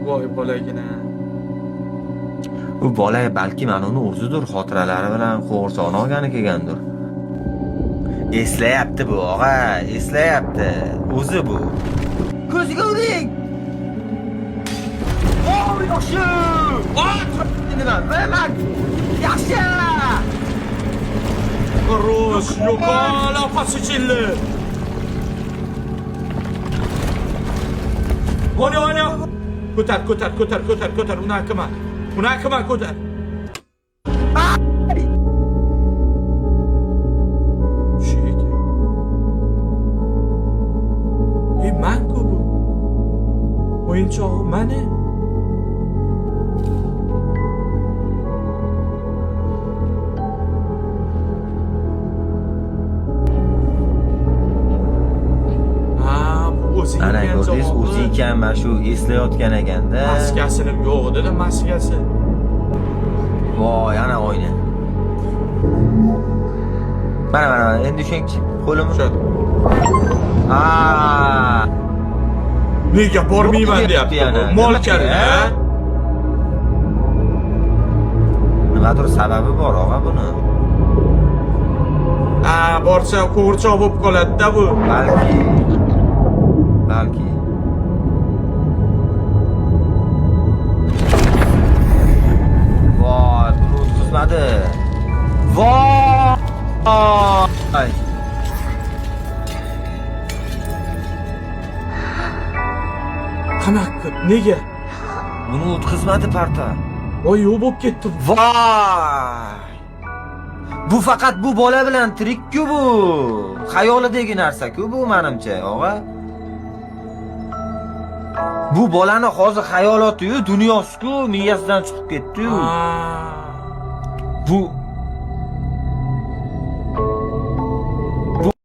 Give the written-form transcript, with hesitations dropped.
Voy bolagina. U bola balki mana uni o'zidir, xotiralari bilan qo'g'irchoqni olgani kelgandir. Eslayapti bu og'a, eslayapti. O'zi bu. Ko'ziga uring! Oh, yaxshi! Nima? Nima? Yaxshi! Хорош, yo'qol, opasi chilli. Vonya, vonya. Ko'tar, ko'tar, ko'tar, ko'tar, ko'tar. Unaqa qilma. Unaqa qilma, ko'tar. Shit. Ey, man-ku bu. O'yinchog'i mani. Ha, bu o'zi Ana ekan ko'rdingiz, javobi. o'zi ekan mana shu eslayotgan ekanda. Maskasini yo'q edi-da, maskasi. Voy, ana oyna. Mana mana mana, endi ushangchi qo'limni. O'sha. Aa! Nega bormayman Yo'q deyapti. yana. Mol Nimaga? kalli, ha? Nimadir sababi bor og'a buni. Ha, borsa qo'g'irchoq bo'lib qoladi-da bu. Balki balki Voy, buni o'tkazmadi. Voy! Qanaqa qilib? Nega? Buni o'tkazmadi portal. Voy, yo'q bo'lib ketdi. Voy! Bu faqat bu bola bilan tirik-ku bu. Xayolidagi narsa-ku bu menimcha, og'a. Bu bolani hozir xayoloti-yu, dunyosi-ku miyasidan chiqib ketdi-yu. Ha. Bu